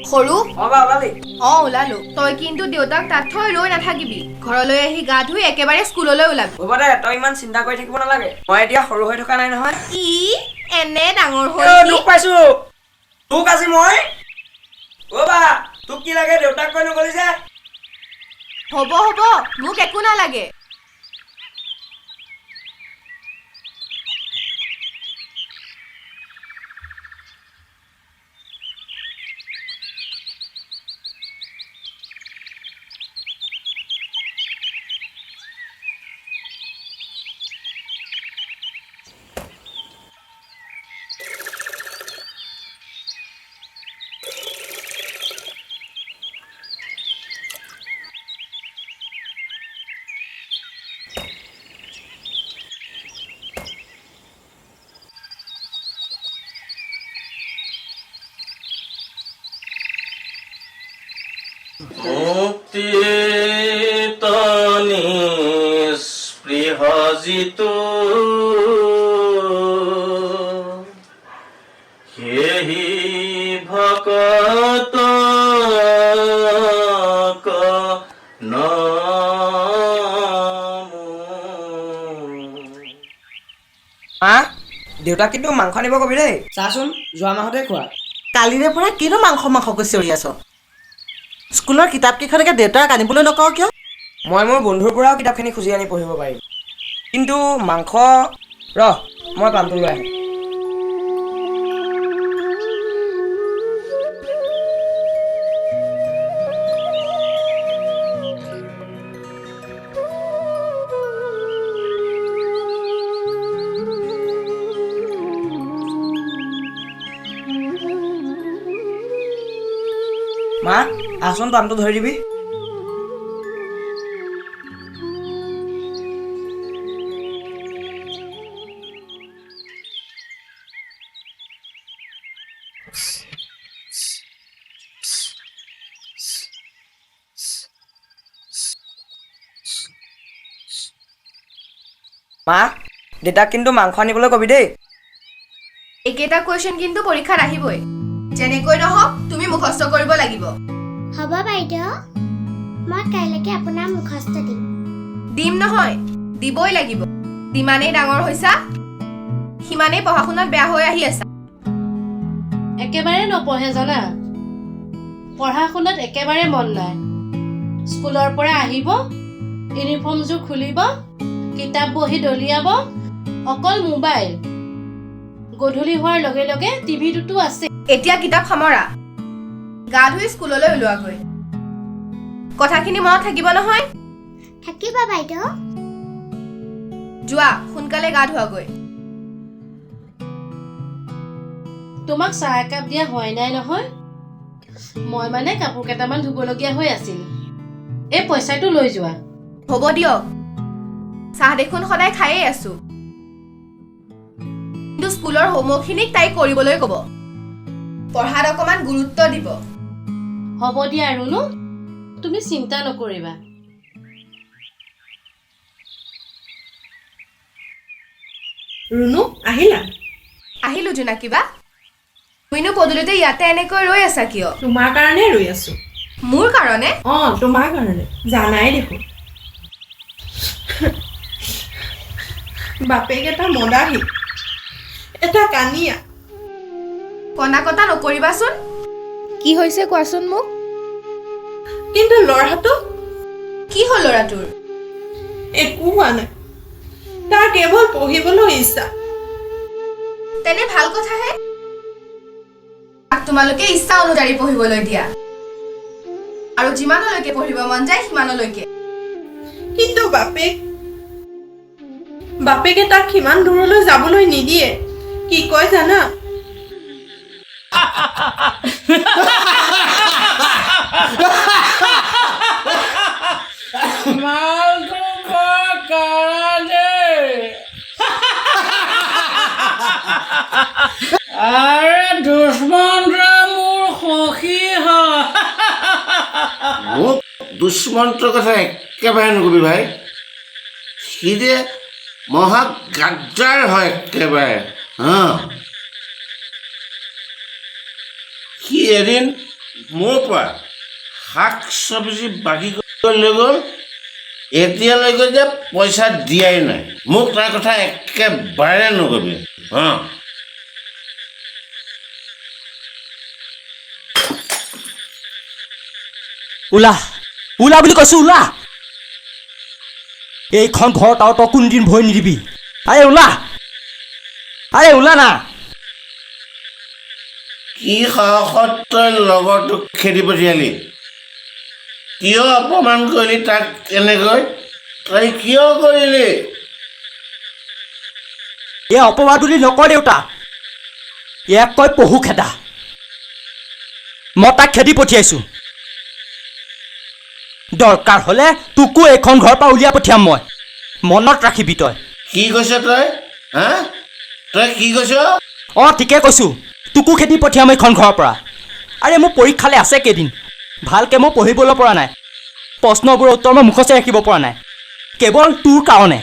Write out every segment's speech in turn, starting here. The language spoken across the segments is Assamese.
সৰু। অ বা, ওলালি? অ, ওলালো। তই কিন্তু দেউতাক তাত থৈ ৰৈ নাথাকিবি। ঘৰলৈ আহি গা ধুই একেবাৰে স্কুললৈ ওলাবি। হ'ব দে, তই ইমান চিন্তা কৰি থাকিব নালাগে। মই এতিয়া সৰু হৈ থকা নাই নহয়। ই এনে ডাঙৰ হ'ল। অ, দুখ পাইছো তোক আজি মই। অ বা, তোক কি লাগে দেউতাক কৈ নগলি যে? হ'ব হ'ব, মোক একো নালাগে। মুক্তি নিস্পৃহ যিটো, সেহি ভকত নমো। মা, দেউতাক কিন্তু মাংস আনিব কবি দেই। চাচোন, যোৱা মাহতে খোৱা। কালিৰে পৰা কিনো মাংস মাংসকৈ চিঞৰি আছ? স্কুলৰ কিতাপকেইখনকে দেউতাক আনিবলৈ নকওঁ কিয়? মই মোৰ বন্ধুৰ পৰাও কিতাপখিনি খুজি আনি পঢ়িব পাৰিম, কিন্তু মাংস। ৰহ, মই পামটো লৈ আহোঁ। মা, আহচোন, পামটো ধৰি দিবি। মা, দেউতাক কিন্তু মাংস আনিবলৈ কবি দেই। এইকেইটা কুৱেশ্যন কিন্তু পৰীক্ষাত আহিবই। যেনেকৈ নহওক তুমি মুখস্থ কৰিব লাগিব। হ'ব বাইদেউ, মই কাইলৈকে আপোনাৰ মুখস্থ দিম। দিম নহয়, দিবই লাগিব। যিমানেই ডাঙৰ হৈছা সিমানেই পঢ়া শুনাত বেয়া হৈ আহি আছা। একেবাৰে নপঢ়ে জানা, পঢ়া শুনাত একেবাৰে মন নাই। স্কুলৰ পৰা আহিব, ইউনিফৰ্মযোৰ খুলিব, কিতাপ বহি দলিয়াব, অকল মোবাইল। গধূলি হোৱাৰ লগে লগে টিভিটোতো আছে। এতিয়া কিতাপ সামৰা, গা ধুই স্কুললৈ ওলোৱাগৈ। কথাখিনি মনত থাকিব নহয়? থাকিব বাইদেউ। যোৱা, সোনকালে গা ধোৱাগৈ। তোমাক চাহ একাপ দিয়া হোৱাই নাই নহয়। মই মানে কাপোৰ কেইটামান ধুবলগীয়া হৈ আছিল। এই পইচাটো লৈ যোৱা। হ'ব দিয়ক, চাহ দেখোন সদায় খায়েই আছো। কিন্তু স্কুলৰ হোমৱৰ্কখিনিক তাইক কৰিবলৈ ক'ব, পঢ়াত অকণমান গুৰুত্ব দিব। হ'ব দিয়া ৰুণু, তুমি চিন্তা নকৰিবা। ৰুণু, আহিলা? আহিলো জোনাকী বা। তুমিনো পদূলিতে ইয়াতে এনেকৈ ৰৈ আছা কিয়? তোমাৰ কাৰণে ৰৈ আছো। মোৰ কাৰণে? অ, তোমাৰ কাৰণে। জানাই দেখোন, বাপেক এটা মদাহী, এটা কানিয়া। কন্দা কটা নকৰিবাচোন। কি হৈছে কোৱাচোন মোক? কিন্তু ল'ৰাটো। কি হ'ল ল'ৰাটোৰ? একো হোৱা নাই, তাৰ কেৱল পঢ়িবলৈ ইচ্ছা। তেনে ভাল কথাহে। তাক তোমালোকে ইচ্ছা অনুযায়ী পঢ়িবলৈ দিয়া, আৰু যিমানলৈকে পঢ়িব মন যায় সিমানলৈকে। কিন্তু বাপেকে তাক সিমান দূৰলৈ যাবলৈ নিদিয়ে। কি কয় জানা? মালটো বৰ কাৰা দেই। আৰে, দুশ্মনৰা মোৰ সখী হয়। মোক দুষ্মন্তৰ কথা একেবাৰে নকবি ভাই। সি যে মহা গাদ্দাৰ হয় একেবাৰে। হা, সি এদিন মোৰ পৰা শাক চব্জি বাকী কৰি লৈ গ'ল, এতিয়ালৈকে যে পইচা দিয়াই নাই। মোক তাৰ কথা একেবাৰে নকবি। অঁ, ওলা ওলা বুলি কৈছো, ওলা। এইখন ঘৰত আৰু তই কোনদিন ভৰি নিদিবি। আৰে ওলা, আৰে ওলা না। কি সাহসত তই লগৰটোক খেদি পঠিয়ালি? কিয় অপমান কৰিলি তাক এনেকৈ? তই কিয় কৰিলি? এই অপবাদ বুলি নকয় দেউতা, ইয়াক কয় পহু খেদা। মই তাক খেদি পঠিয়াইছো। দৰকাৰ হ'লে তোকো এইখন ঘৰৰ পৰা উলিয়াই পঠিয়াম মই, মনত ৰাখিবি তই। কি কৈছ তই? হা, তই কি কৈছ? অঁ, ঠিকে কৈছোঁ, তোকো খেদি পঠিয়াম এইখন ঘৰৰ পৰা। আৰে মোৰ পৰীক্ষালৈ আছে কেইদিন, ভালকৈ মই পঢ়িবলৈ পৰা নাই, প্ৰশ্নবোৰৰ উত্তৰ মই মুখস্থ ৰাখিব পৰা নাই, কেৱল তোৰ কাৰণে।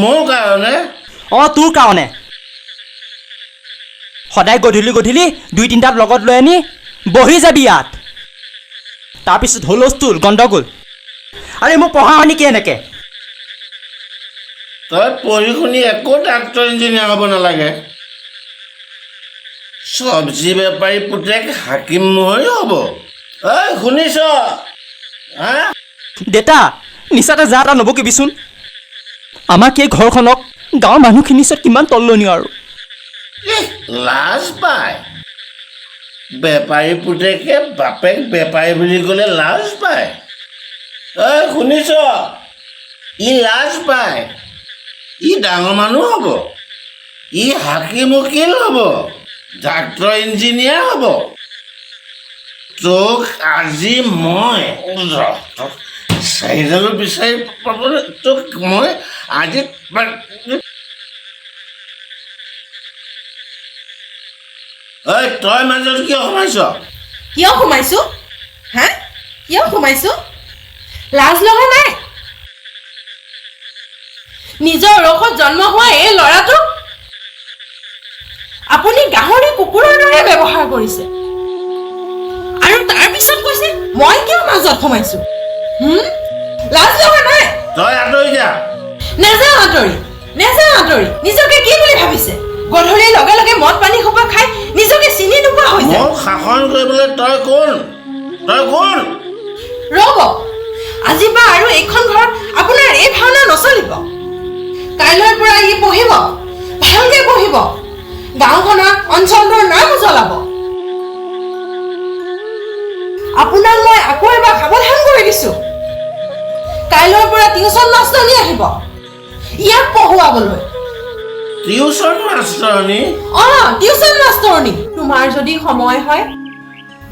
মোৰ কাৰণে? অঁ, তোৰ কাৰণে। সদায় গধূলি গধূলি দুই তিনিটাত লগত লৈ আনি বহি যাবি ইয়াত, তাৰপিছত হুলস্থুল গণ্ডগোল। আৰে মোৰ পঢ়া হয় নেকি এনেকৈ? তই পঢ়ি শুনি একো ডাক্তৰ ইঞ্জিনিয়াৰ হ'ব নালাগে, চব্জি বেপাৰী পুতেক হাকিম মহৰি হ'ব। ঐ শুনিছ? হা দেতা, নিচাতে যা এটা নবকিবিচোন। আমাক এই ঘৰখনক গাঁৱৰ মানুহখিনিৰ ওচৰত কিমান তলনীয় আৰু। লাজ পায় বেপাৰী পুতেকে বাপেক বেপাৰী বুলি ক'লে লাজ পায়। ঐ শুনিছ? ই লাজ পায়, ই ডাঙৰ মানুহ হ'ব, ই হাকিম উকিল হ'ব, ডাক্তৰ ইঞ্জিনিয়াৰ হ'ব। তোক আজি মই চাৰিডালো বিচাৰি পাবলৈ, তোক মই আজি। ঐ তই মাজত কিয় সোমাইছ? কিয় সোমাইছো? হা, কিয় সোমাইছো? লাজ লগা নাই? নিজৰ ৰসত জন্ম হোৱা এই ল'ৰাটোক আপুনি গাহৰি কুকুৰৰ দৰে ব্যৱহাৰ কৰিছে, আৰু তাৰ পিছত কৈছে মই কিয় মাজত সোমাইছো? লাজ লগা নাই? তই আঁতৰি যা। নেযাওঁ আঁতৰি, নেযাওঁ আঁতৰি। নিজকে কি বুলি ভাবিছে? গধূলিৰ লগে লগে মদ পানী সোপা খাই নিজকে চিনি নোপোৱা হৈ যায়। মোক শাসন কৰিবলৈ তই কোন? তই কোন? ৰ'ব, আজিৰ পৰা আৰু এইখন ঘৰত আপোনাৰ এই ভাওনা নচলিব। কাইলৈৰ পৰা ই পঢ়িব, ভালকে পঢ়িব, গাঁওখনৰ অঞ্চলটোৰ নাম উজ্বলাব। আপোনাক মই আকৌ এবাৰ সাৱধান কৰি দিছো, কাইলৈৰ পৰা টিউচন মাষ্টৰণী আহিব ইয়াক পঢ়ুৱাবলৈ। টিউচন মাষ্টৰণী? অঁ, টিউচন মাষ্টৰণী। তোমাৰ যদি সময় হয়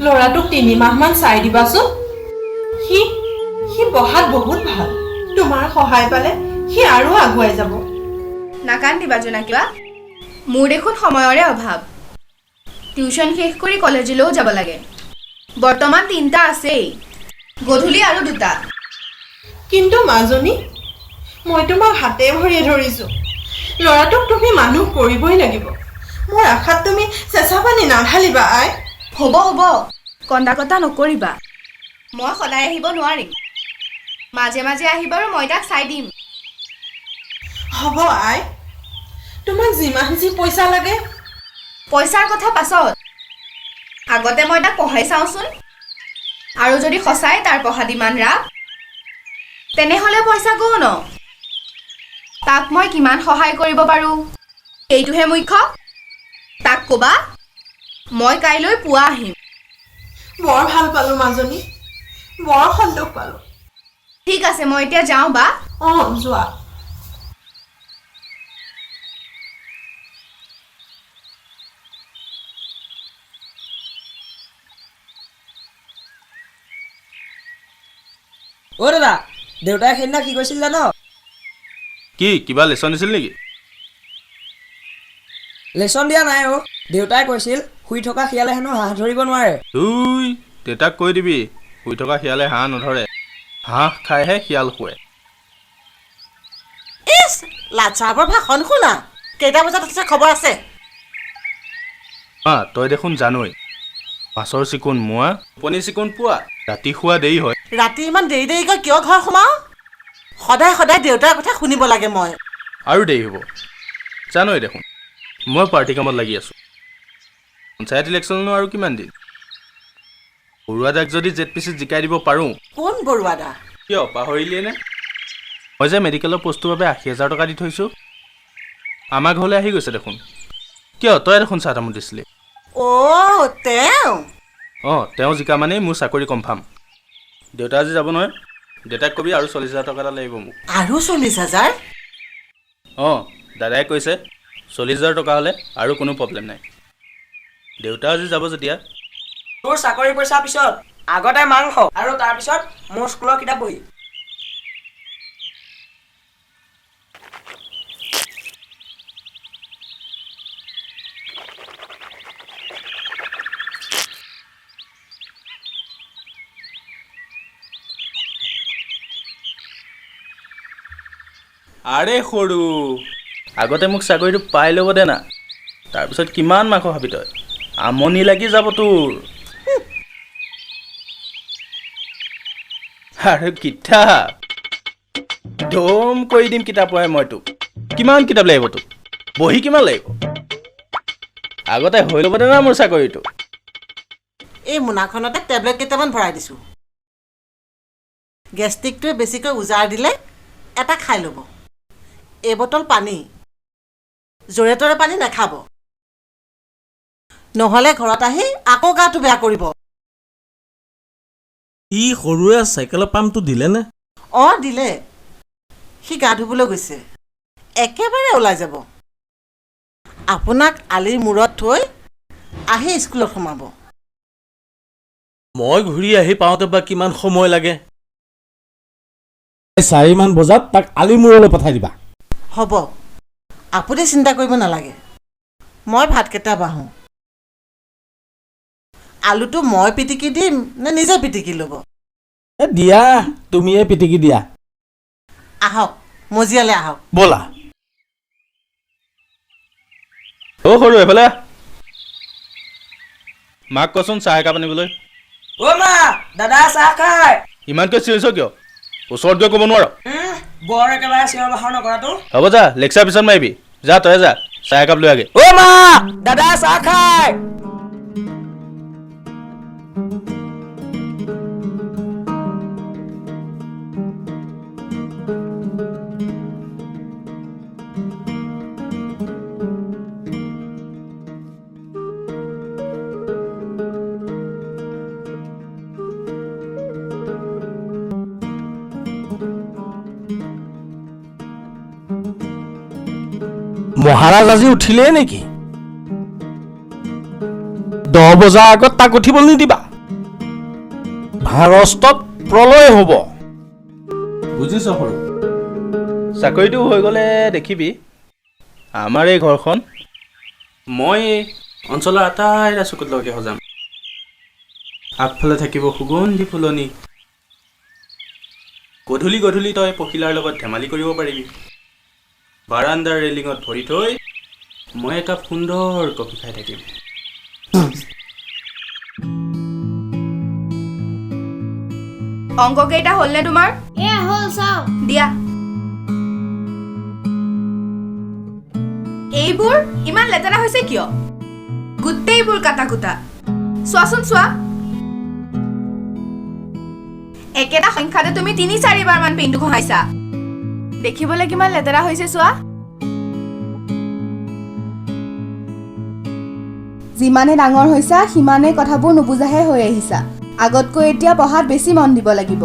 ল'ৰাটোক 3 মাহমান চাই দিবাচোন। সি সি পঢ়াত বহুত ভাল, তোমাৰ সহায় পালে সি আৰু আগুৱাই যাব। নাকান্দিবা জোনাকী, মোৰ দেখোন সময়ৰে অভাৱ। টিউচন শেষ কৰি কলেজলৈও যাব লাগে। বৰ্তমান 3টা আছেই, গধূলি আৰু 2টা। কিন্তু মাজনী, মই তোমাক হাতে ভৰিয়ে ধৰিছোঁ, ল'ৰাটোক তুমি মানুহ কৰিবই লাগিব। মোৰ আশাত তুমি চেঁচা পানী নাঢালিবা আই। হ'ব হ'ব, কন্দা কটা নকৰিবা। মই সদায় আহিব নোৱাৰিম, মাজে মাজে আহিব আৰু মই তাক চাই দিম। হ'ব আই, তোমাক যিমান যি পইচা লাগে। পইচাৰ কথা পাছত, আগতে মই তাক পঢ়াই চাওঁচোন। আৰু যদি সঁচাই তাৰ পঢ়াত ইমান ৰাপ, তেনেহ'লে পইচা গ'ল ন। তাক মই কিমান সহায় কৰিব পাৰোঁ সেইটোহে মুখ্য। তাক ক'বা মই কাইলৈ পুৱা আহিম। বৰ ভাল পালোঁ মাজনী, বৰ সন্তোষ পালোঁ। ঠিক আছে, মই এতিয়া যাওঁ বা। অঁ, যোৱা। অ' দাদা, দেউতাই সেইদিনা কি কৈছিল জান? কি কিবা লেচন দিছিল নেকি? লেচন দিয়া নাই অ'। দেউতাই কৈছিল শুই থকা শিয়ালে হেনো হাঁহ ধৰিব নোৱাৰে। তুই দেউতাক কৈ দিবি, শুই থকা শিয়ালে হাঁহ নধৰে, হাঁহ খাইহে শিয়াল শুৱে। ইছ, লাট চাহাবৰ ভাষণ শুনা। কেইটা বজাত আছে খবৰ আছে? মা, তই দেখোন জানই, মাছৰ চিকুণ মোৱা, টোপনি চিকুণ পোৱা, ৰাতি শোৱা দেৰি হয়। ৰাতি ইমান দেৰি দেৰিকৈ কিয় ঘৰ সোমাওঁ? সদায় সদায় দেউতাৰ কথা শুনিব লাগে মই। আৰু দেৰি হ'ব জানই দেখোন, মই পাৰ্টি কামত লাগি আছোঁ। পঞ্চায়ত ইলেকশ্যননো আৰু কিমান দিন? বৰুৱা দাক যদি জেড পি চিত জিকাই দিব পাৰোঁ। কোন বৰুৱা দা? কিয় পাহৰিলিয়ে নে? মই যে মেডিকেলৰ পষ্টটোৰ বাবে ৮০,০০০ টকা দি থৈছোঁ, আমাৰ ঘৰলৈ আহি গৈছে দেখোন। কিয় তই দেখোন চাহ তামোল দিছিলি? অ' তেওঁ? অঁ, তেওঁ জিকা মানেই মোৰ চাকৰি কনফাৰ্ম। দেউতা আজি যাব নহয়, দেউতাক কবি আৰু ৪০,০০০ টকা এটা লাগিব মোক। আৰু ৪০,০০০? অঁ, দাদাই কৈছে ৪০,০০০ টকা হ'লে আৰু কোনো প্ৰব্লেম নাই। দেউতা আজি যাব যেতিয়া। তোৰ চাকৰি পইচা পিছত, আগতে মাংস আৰু তাৰপিছত মোৰ স্কুলৰ কিতাপ বহি। আৰে সৰু, আগতে মোক চাকৰিটো পাই ল'ব দে না, তাৰপিছত কিমান মাংস খাবি তই, আমনি লাগি যাব তোৰ। আৰু কিতাপ দম কৰি দিম কিতাপ পঢ়াই মই তোক। কিমান কিতাপ লাগিব তোক, বহি কিমান লাগিব? আগতে হৈ ল'ব দে না মোৰ চাকৰিটো। এই মোনাখনতে টেবলেট কেইটামান ভৰাই দিছোঁ, গেষ্ট্ৰিকটোৱে বেছিকৈ উজাৰ দিলে এটা খাই ল'ব। এই বটল পানী, জোৰে তোৰে পানী নাখাব, নহ'লে ঘৰত আহি আকৌ গাটো বেয়া কৰিব। ই সৰুৱে চাইকেলৰ পাম্পটো দিলেনে? অঁ দিলে, সি গা ধুবলৈ গৈছে, একেবাৰে ওলাই যাব। আপোনাক আলিৰ মূৰত থৈ আহি স্কুলত সোমাব। মই ঘূৰি আহি পাওঁতে বা কিমান সময় লাগে? ৪মান বজাত তাক আলিৰ মূৰলৈ পঠাই দিবা। হ'ব, আপুনি চিন্তা কৰিব নালাগে, মই ভাতকেইটা বাঢ়োঁ। আলুটো মই পিটিকি দিম নে নিজে পিটিকি ল'ব? দিয়া, তুমিয়ে পিটিকি দিয়া। আহক, মজিয়ালৈ আহক। ব'লা। অ' সৰু, এইফালে মাক কচোন চাহ একাপ আনিবলৈ। অ' মা, দাদা চাহ খায়। ইমানকৈ চিঞৰিছ কিয়? ওচৰত গৈ ক'ব নোৱাৰ? বৰ একেবাৰে চিঞৰ বাখৰ নকৰাটো। হ'ব যা, লেকচাৰ পিছত মাৰিবি। যা তই যা, চাহ একাপ লৈ আগে। অ' মা, দাদা চাহ খায়। মহাৰাজ আজি উঠিলেই নেকি? 10 বজাৰ আগত তাক উঠিবলৈ নিদিবা, ভাৰস্তত প্ৰলয় হ'ব। বুজিছ সৰু, চাকৰিটো হৈ গ'লে দেখিবি আমাৰ এই ঘৰখন মই অঞ্চলৰ আটাইৰে চকুত লগাকৈ সজাম। আগফালে থাকিব সুগন্ধি ফুলনি, গধূলি গধূলি তই পখিলাৰ লগত ধেমালি কৰিব পাৰিবি। বাৰাণ্ডাৰ ৰেলিঙত ভৰি থৈ মই একাপ সুন্দৰ কফি খাই থাকিম। অংককেইটা হ'লনে তোমাৰ? এয়া হ'ল, চাওঁ দিয়া। এইবোৰ ইমান লেতেৰা হৈছে কিয়? গোটেইবোৰ কাটা কুটা। চোৱাচোন চোৱা, একেটা সংখ্যাতে তুমি ৩-৪ বাৰমান পেইণ্টটো ঘঁহাইছা। দেখিবলৈ কিমান লেতেৰা হৈছে চোৱা। যিমানে ডাঙৰ হৈছা সিমানে কথাবোৰ নুবুজাহে হৈ আহিছা। আগতকৈ এতিয়া পঢ়াত বেছি মন দিব লাগিব।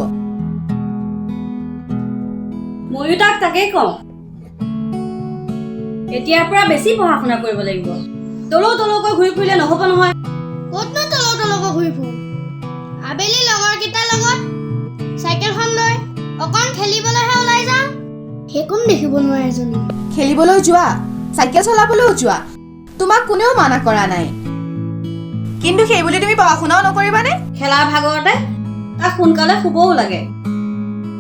ময়ো তাক তাকেই কওঁ, এতিয়াৰ পৰা বেছি পঢ়া শুনা কৰিব লাগিব। তলৌ তলৌকৈ ঘূৰি ফুৰিলে নহ'ব নহয়। ক'তনো তলৌ তলৌকৈ ঘূৰি ফুৰোঁ? আবেলি লগৰকেইটাৰ লগত চাইকেলখন লৈ অকণ খেলিবলৈহে ওলাই যাওঁ। সেইকণ দেখিব নোৱাৰে এজনী। খেলিবলৈ যোৱা, চাইকেল চলাবলৈও যোৱা, তোমাক কোনেও মানা কৰা নাই। কিন্তু সেইবুলি তুমি পঢ়া শুনাও নকৰিবানে? খেলাৰ ভাগৰতে তাক সোনকালে শুবও লাগে,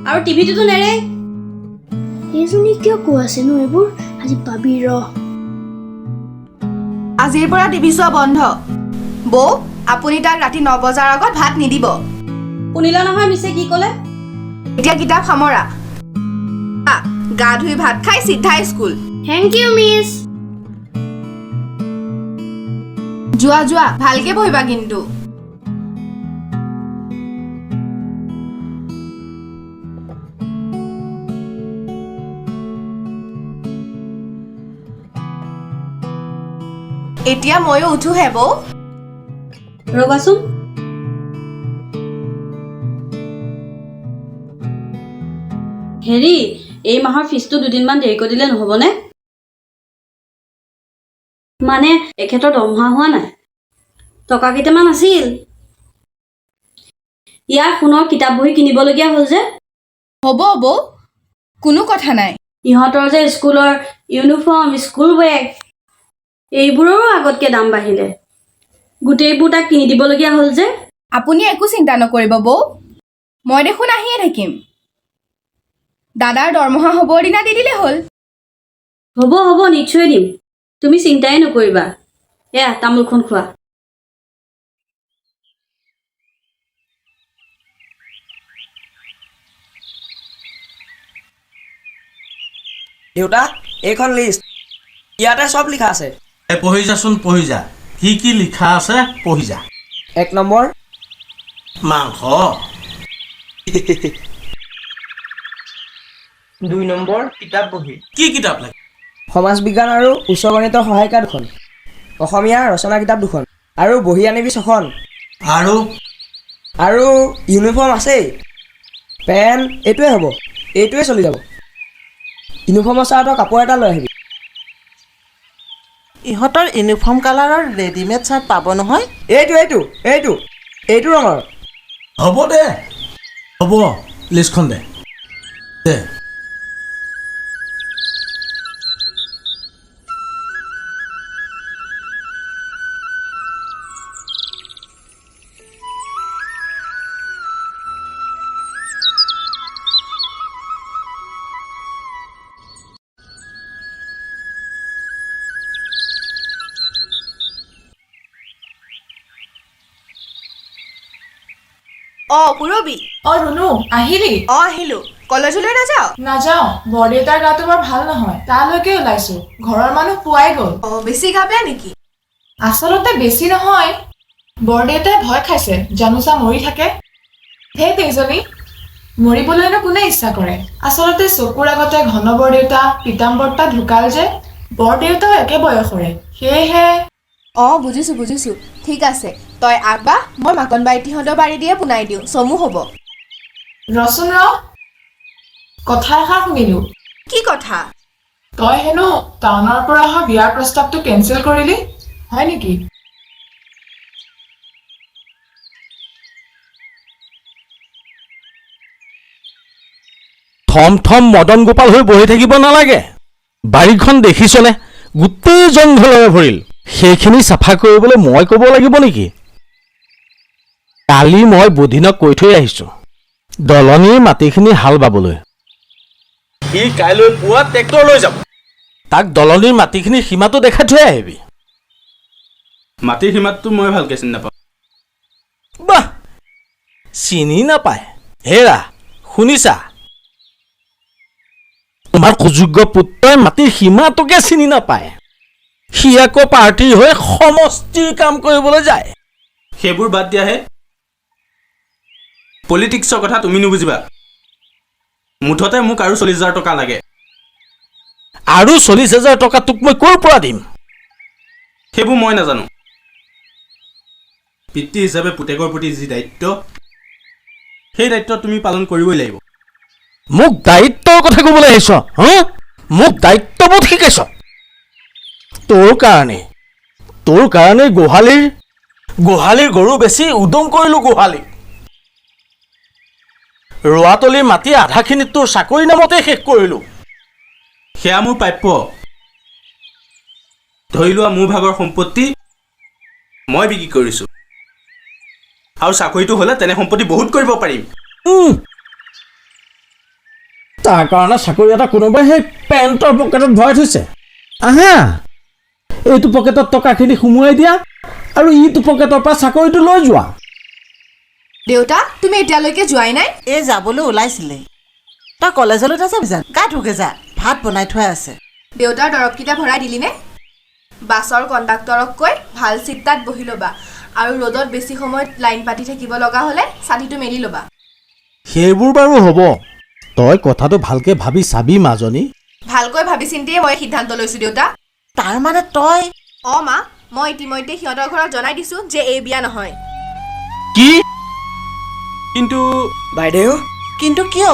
আৰু টিভিটোতো নেৰে। এইজনী কিয় কৈ আছেনো এইবোৰ? আজি পাবি ৰ। আজিৰ পৰা টিভি চোৱা বন্ধ। বৌ, আপুনি তাক ৰাতি 9 বজাৰ আগত ভাত নিদিব। শুনিলা নহয় মিছে কি ক'লে? এতিয়া কিতাপ সামৰা, গা ধুই ভাত খাই চিধাই স্কুল। Thank you miss. যোৱা যোৱা, ভালকে পঢ়িবা কিন্তু। এতিয়া ময়ো উঠোহে বৌ। ৰ'বাচোন। হেৰি, এই মাহৰ ফিজটো দুদিনমান দেৰিকৈ দিলে নহ'বনে? মানে এখেতৰ দৰমহা হোৱা নাই, টকা কেইটামান আছিল। ইয়াৰ সোণৰ কিতাপ বহী কিনিবলগীয়া হ'ল যে। হ'ব বৌ, কোনো কথা নাই। ইহঁতৰ যে স্কুলৰ ইউনিফৰ্ম, স্কুল বেগ, এইবোৰৰো আগতকৈ দাম বাঢ়িলে। গোটেইবোৰ তাক কিনি দিবলগীয়া হ'ল যে। আপুনি একো চিন্তা নকৰিব বৌ, মই দেখোন আহিয়ে থাকিম। দাদাৰ দৰমহা হ'বৰ দিনা দি দিলে হ'ল। হ'ব হ'ব, নিশ্চয় দিম, তুমি চিন্তাই নকৰিবা। এয়া তামোলখন খোৱা। দেউতা, এইখন লিষ্ট, ইয়াতে চব লিখা আছে। এই পঢ়ি যাচোন, পঢ়ি যা। কি কি লিখা আছে পঢ়ি যা। 1 নম্বৰ। মাংস। 2 নম্বৰ, কিতাপ বহী। কি কিতাপ লাগে? সমাজ বিজ্ঞান আৰু উচ্চ গণিতৰ সহায়িকা দুখন, অসমীয়া ৰচনা কিতাপ দুখন আৰু বহী আনিবি ছখন। আৰু? আৰু ইউনিফৰ্ম আছেই, পেণ্ট, এইটোৱে হ'ব, এইটোৱে চলি যাব। ইউনিফৰ্মৰ চাৰ্টৰ কাপোৰ এটা লৈ আহিবি। ইহঁতৰ ইউনিফৰ্ম কালাৰৰ ৰেডিমেড চাৰ্ট পাব নহয়? এইটো এইটো এইটো এইটো ৰঙৰ। হ'ব দে, হ'ব, লিষ্টখন দে দে। অ পূৰবী। অ ৰুণু, আহিলি? অ আহিলো। কলেজলৈ নাযাৱ? নাযাওঁ, বৰদেউতাৰ গাটো বৰ ভাল নহয়, তালৈকে ওলাইছো। ঘৰৰ মানুহ পোৱাই গ'ল। অ, বেছি গা বেয়া নেকি? আচলতে বেছি নহয়, বৰদেউতাই ভয় খাইছে, জানোচা মৰি থাকে। ধেই এইজনী, মৰিবলৈনো কোনে ইচ্ছা কৰে? আচলতে চকুৰ আগতে ঘন বৰদেউতা, পীতাম্বৰতা ঢুকাল যে, বৰদেউতাও একে বয়সৰে, সেয়েহে। অ বুজিছো বুজিছো, ঠিক আছে, তই আগবাঢ়, মই মাকন বাইটিহঁতৰ বাৰী দিয়ে পোনাই দিওঁ, চমু হ'ব। ৰচোন ৰ, কথা এষাৰ শুনিলো। কি কথা? তই হেনো টাউনৰ পৰা অহা বিয়াৰ প্ৰস্তাৱটো কেঞ্চেল কৰিলি, হয় নেকি? থম থম মদন গোপাল হৈ বহি থাকিব নালাগে। বাৰীখন দেখিছনে, গোটেই জংঘলেৰে ভৰিল। সেইখিনি চাফা কৰিবলৈ মই ক'ব লাগিব নেকি? কালি মই বুধিনক কৈ থৈ আহিছোঁ দলনিৰ মাটিখিনি হাল বাবলৈ। সি কাইলৈ পুৱা ট্ৰেক্টৰ লৈ যাব। তাক দলনিৰ মাটিখিনিৰ সীমাটো দেখাই থৈ আহিবি। মাটিৰ সীমাতটো মই ভালকৈ চিনি নাপাওঁ। বাহ, চিনি নাপায়। হেৰা শুনিছা, তোমাৰ সুযোগ্য পুত্ৰই মাটিৰ সীমাটোকে চিনি নাপায়, সি আকৌ পাৰ্টীৰ হৈ সমষ্টিৰ কাম কৰিবলৈ যায়। সেইবোৰ বাদ দিয়াহে, পলিটিক্সৰ কথা তুমি নুবুজিবা। মুঠতে মোক আৰু 40,000 টকা লাগে। আৰু 40,000 টকা তোক মই ক'ৰ পৰা দিম? সেইবোৰ মই নাজানো। পিতৃ হিচাপে পুতেকৰ প্ৰতি যি দায়িত্ব, সেই দায়িত্ব তুমি পালন কৰিবই লাগিব। মোক দায়িত্বৰ কথা ক'বলৈ আহিছ? হা, মোক দায়িত্ববোধ শিকাইছ? তোৰ কাৰণে গোহালিৰ গৰু বেছি উদং কৰিলো গোহালি। ৰোৱাতলিৰ মাটি আধাখিনি তোৰ চাকৰি নামতে শেষ কৰিলো। সেয়া মোৰ প্ৰাপ্য। ধৰি লোৱা মোৰ ভাগৰ সম্পত্তি মই বিক্ৰী কৰিছোঁ, আৰু চাকৰিটো হ'লে তেনে সম্পত্তি বহুত কৰিব পাৰিম। তাৰ কাৰণে চাকৰি এটা কোনোবাই সেই পেণ্টৰ পকেটত ভৰাই থৈছে। আহা, এইটো পকেটত টকাখিনি সুমুৱাই দিয়া আৰু ইটো পকেটৰ পৰা চাকৰিটো লৈ যোৱা। দেউতা, তুমি এতিয়ালৈকে যোৱাই নাই? এই যাবলৈ ওলাইছিলে। তই কলেজলৈ নাযাবি জানো? গা ধুগে যা, ভাত বনাই থোৱাই আছে। দেউতাৰ দৰৱকেইটা ভৰাই দিলিনে? বাছৰ কণ্ডাক্টৰক কৈ ভাল চিট তাত বহি ল'বা আৰু ৰ'দত বেছি সময় লাইন পাতি থাকিব লগা হ'লে ছাতিটো মেলি ল'বা। সেইবোৰ বাৰু হ'ব, তই কথাটো ভালকে ভাবি চাবি মাজনী। ভালকৈ ভাবি চিন্তিয়ে মই সিদ্ধান্ত লৈছোঁ দেউতা। তাৰ মানে তই? অঁ মা, মই ইতিমধ্যে সিহঁতৰ ঘৰত জনাই দিছোঁ যে এই বিয়া নহয়। কি? কিন্তু বাইদেউ, কিন্তু কিয়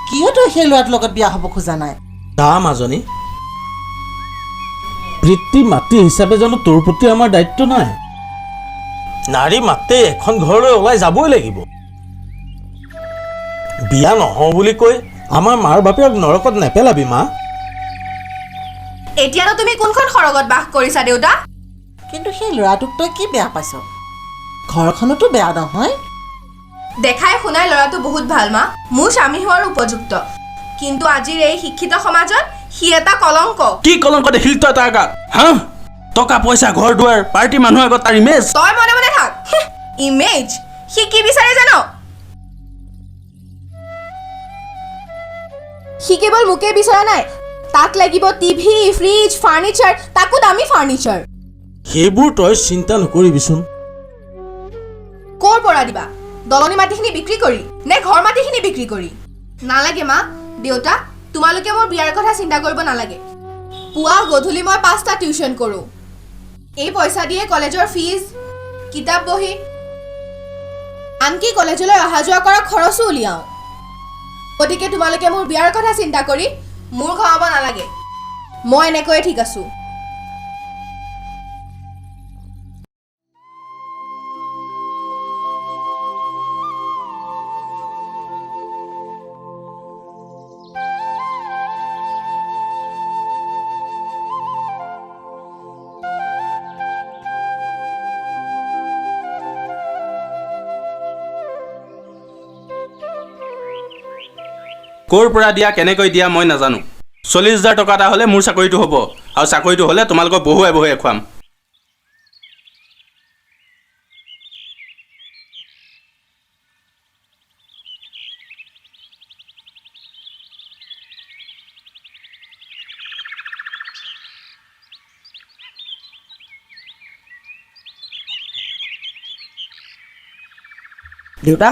কিয় তই সেই ল'ৰাটোৰ লগত বিয়া হ'ব খোজা নাই? দা মাজনী, পিতৃ মাতৃ হিচাপে জানো তোৰ প্ৰতি আমাৰ দায়িত্ব নাই? নাৰী মাতে এখন ঘৰলৈ ওলাই যাবই লাগিব। বিয়া নহওঁ বুলি কৈ আমাৰ মাৰ বাপেৰক নৰকত নেপেলাবি মা। এতিয়ানো তুমি কোনখন সৰগত বাস কৰিছা দেউতা? কিন্তু সেই ল'ৰাটোক তই কি বেয়া পাইছ? ঘৰখনতো বেয়া নহয়। দেখাই শুনাই ল'ৰাটো বহুত ভাল মা, মোৰ স্বামী হোৱাৰ উপযুক্ত। কিন্তু আজিৰ এই শিক্ষিত সমাজত সি এটা কলংক। কি কলংক দেখিলি তই তাৰ গাত? হা, টকা পইচা, ঘৰ দুৱাৰ, পাৰ্টি মানুহৰ আগত তাৰ ইমেজ। তই মনে মনে থাক। ইমেজ সি কি বিচাৰে জান? সি কেৱল মোকে বিচৰা নাই, তাক লাগিব টিভি, ফ্ৰিজ, ফাৰ্নিচাৰ, তাকো দামী ফাৰ্নিচাৰ। সেইবোৰ তই চিন্তা নকৰিবিচোন। ক'ৰ পৰা দিবা? দলনি মাটিখিনি বিক্ৰী কৰি নে ঘৰ মাটিখিনি বিক্ৰী কৰি? নালাগে মা, দেউতা, তোমালোকে মোৰ বিয়াৰ কথা চিন্তা কৰিব নালাগে। পুৱা গধূলি মই 5টা টিউশ্যন কৰোঁ। এই পইচা দিয়ে কলেজৰ ফিজ, কিতাপ বহী, আনকি কলেজলৈ অহা যোৱা কৰা খৰচো উলিয়াওঁ। গতিকে তোমালোকে মোৰ বিয়াৰ কথা চিন্তা কৰি মূৰ ঘমাব নালাগে। মই এনেকৈয়ে ঠিক আছোঁ। ক'ৰ পৰা দিয়া, কেনেকৈ দিয়া মই নাজানো। 40,000 টকা এটা হ'লে মোৰ চাকৰিটো হ'ব, আৰু চাকৰিটো হ'লে তোমালোকক বহুৱাই বহুৱাই খুৱাম। দেউতা,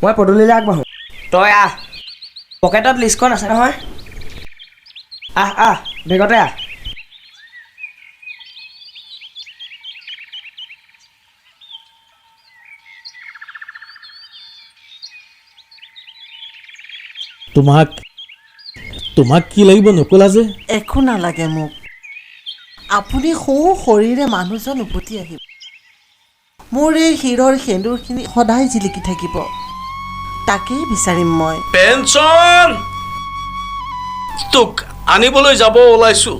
মই পদূলিলৈ আগবাঢ়োঁ, তই আহ। পকেটত লিষ্টখন আছে নহয়? আহ আহ, বেগতে আহ। তোমাক তোমাক কি লাগিব নকলা যে? একো নালাগে মোক। আপুনি সৌ শৰীৰে মানুহজন উভতি আহিব। মোৰ এই শিৰৰ সেন্দুৰখিনি সদায় জিলিকি থাকিব, তাকেই বিচাৰিম মই। পেঞ্চন তোক আনিবলৈ যাব ওলাইছো,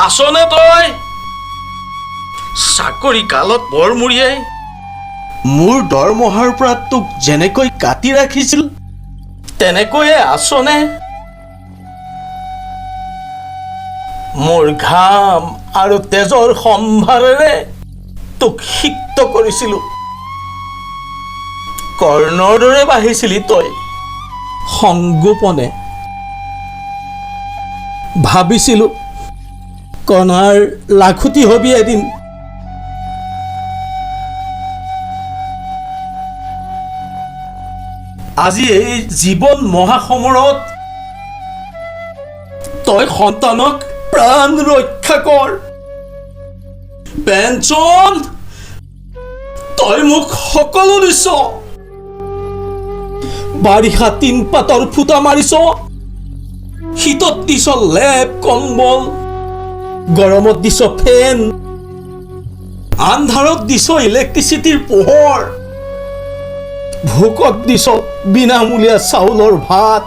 আছনে তই? চাকৰি কালত বৰমূৰীয়াই মোৰ দৰমহাৰ পৰা তোক যেনেকৈ কাটি ৰাখিছিল তেনেকৈয়ে আছনে? মোৰ ঘাম আৰু তেজৰ সম্ভাৰেৰে তোক সিক্ত কৰিছিলো। কৰ্ণৰ দৰে বাঢ়িছিলি তই সংগোপনে। ভাবিছিলো কণাৰ লাখুটি হবি এদিন। আজি এই জীৱন মহাসমৰত তই সন্তানক প্ৰাণ ৰক্ষা কৰ। পেঞ্চন তই মোক সকলো দিছ। বাৰিষা তিন পাতৰ ফুটা মাৰিছ, শীতত দিছ লেপ কম্বল, গৰমত দিছ ফেন, আন্ধাৰত দিছ ইলেক্ট্ৰিচিটিৰ পোহৰ, ভোকত দিছ বিনামূলীয়া চাউলৰ ভাত,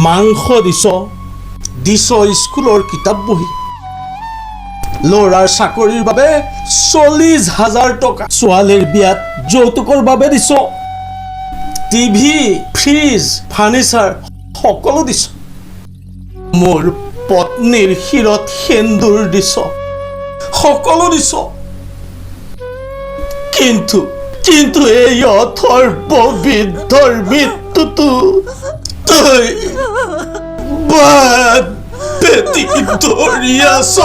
মাংস দিছ, দিছ স্কুলৰ কিতাপ বহী, ল'ৰাৰ চাকৰিৰ বাবে 40,000 টকা, ছোৱালীৰ বিয়াত যৌতুকৰ বাবে দিছ, টিভি, ফ্ৰিজ, ফাৰ্নিচাৰ সকলো দিছ, মোৰ পত্নীৰ শিৰত সেন্দুৰ দিছ, সকলো দিছ। কিন্তু কিন্তু এই অথৰ্ব বৃদ্ধৰ মৃত্যুটো তই বাদ পেটি ধৰি আছ।